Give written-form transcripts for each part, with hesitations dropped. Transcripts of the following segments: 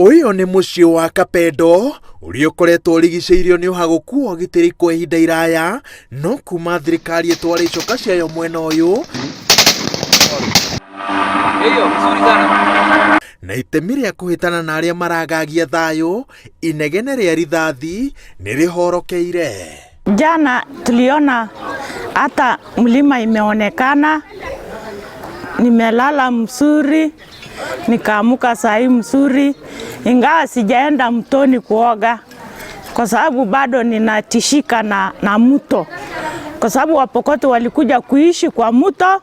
Ũyũ nĩ mũciĩ wa Kapedo ũrĩa ũkoretwo ũrigicĩirio nĩ ũhagũku wa ũgitĩri kwa ihinda iraya, no kuma thirikari ĩtware icoka ciayo mwena ũyũ na itemi rĩa kũhĩtana na arĩa maragagia thayũ, inegene rĩa rithathi nĩ rĩhorokeire. Jana tuliona hata mlima imeonekana, nimelala mzuri, nikaamuka saa hii mzuri, ingawa sijaenda mtoni kuoga kwa sababu bado ninatishika na mto, kwa sababu Wapokoto walikuja kuishi kwa mto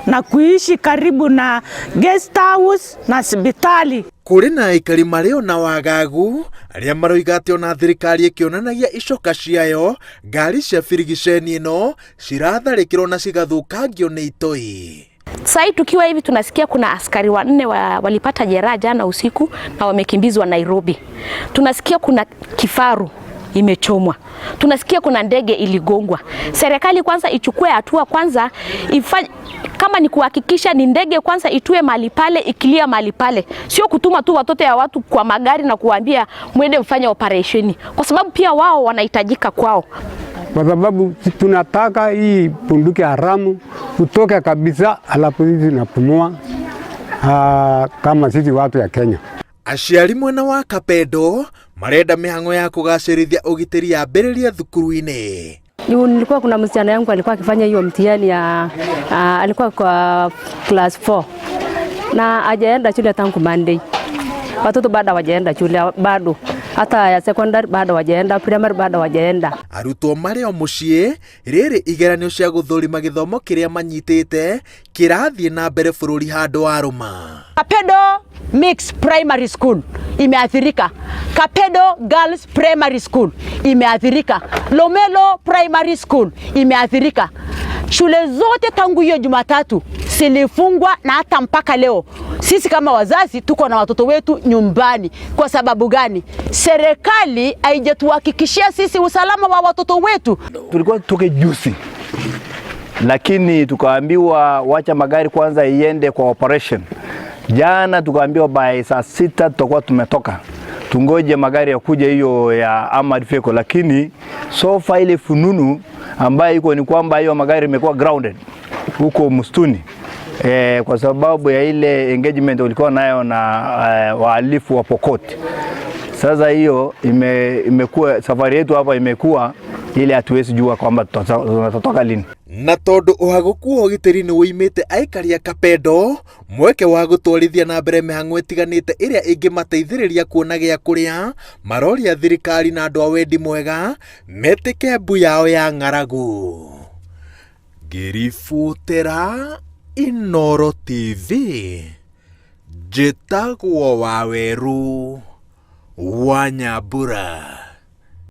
na kuishi karibu na guest house na hospitali. Kũrĩ na aikari marĩ ona wagagu arĩa maroiga atĩ ona thirikari ĩkĩonanagia icoka ciayo, ngari cia birigiceni ĩno ciratharĩkĩrwo na cigathũkangio nĩ itoi. Sasa tukiwa hivi tunasikia kuna askari wanne walipata jeraha jana usiku na wamekimbizwa Nairobi. Tunasikia kuna kifaru imechomwa. Tunasikia kuna ndege iligongwa. Serikali kwanza ichukue hatua kwanza, ifanye kama ni kuhakikisha ni ndege kwanza itue mahali pale, ikilia mahali pale, sio kutuma tu watoto ya watu kwa magari na kuambia mwende mfanye operesheni, kwa sababu pia wao wanahitajika kwao. Kwa sababu tunataka hii bunduki haramu kutoka kabisa, alafu sisi tunapumua kama sisi watu ya Kenya. Aciari mwena wa Kapedo marenda mĩhang'o ya kũgacĩrithia ũgitĩri yambĩrĩrie thukuru-inĩ. Nilikuwa kuna msichana yangu alikuwa akifanya hiyo mtihani ya alikuwa kwa class 4 na hajaenda shule tangu Monday. Watoto bado hawajaenda shule bado, hata ya secondary bado hawajaenda, primary bado hawajaenda. Arutwo marĩ o mũciĩ rĩrĩ igeranio cia gũthũrima gĩthomo kĩrĩa manyitĩte kĩrathiĩ na mbere bũrũri handũ warũma. Kapedo Mixed Primary School imeathirika. Kapedo Girls Primary School imeathirika. Lomelo Primary School imeathirika. Shule zote tangu hiyo Jumatatu zilifungwa na hata mpaka leo sisi kama wazazi tuko na watoto wetu nyumbani. Kwa sababu gani? Serikali haijatuhakikishia sisi usalama wa watoto wetu. Tulikuwa tutoke juzi, lakini tukaambiwa wacha magari kwanza iende kwa operation. Jana tukaambiwa by saa 6 tutakuwa tumetoka, tungoje magari ya kuja hiyo ya armored vehicle, lakini so far ile fununu ambayo iko ni kwamba hiyo magari imekuwa grounded huko msituni kwa sababu ya ile engagement ulikuwa nayo na wahalifu wa Pokot. Sasa hiyo imekuwa safari yetu hapa imekuwa ile hatuwezi jua kwamba tutatoka lini. Na tondu ũhagũku wa ũgitĩri nĩ ũimĩte aikari a Kapedo mweke wa gũtwarithia na mbere mĩhang'o ĩtiganĩte ĩrĩa ĩngĩmateithĩrĩria kuona gĩa kũrĩa, maroria thirikari na andũ a wendi mwega metĩke mbu yao ya ng'aragu. Ngĩribotera Inooro TV, njĩtagwo Waweru wa Nyambura.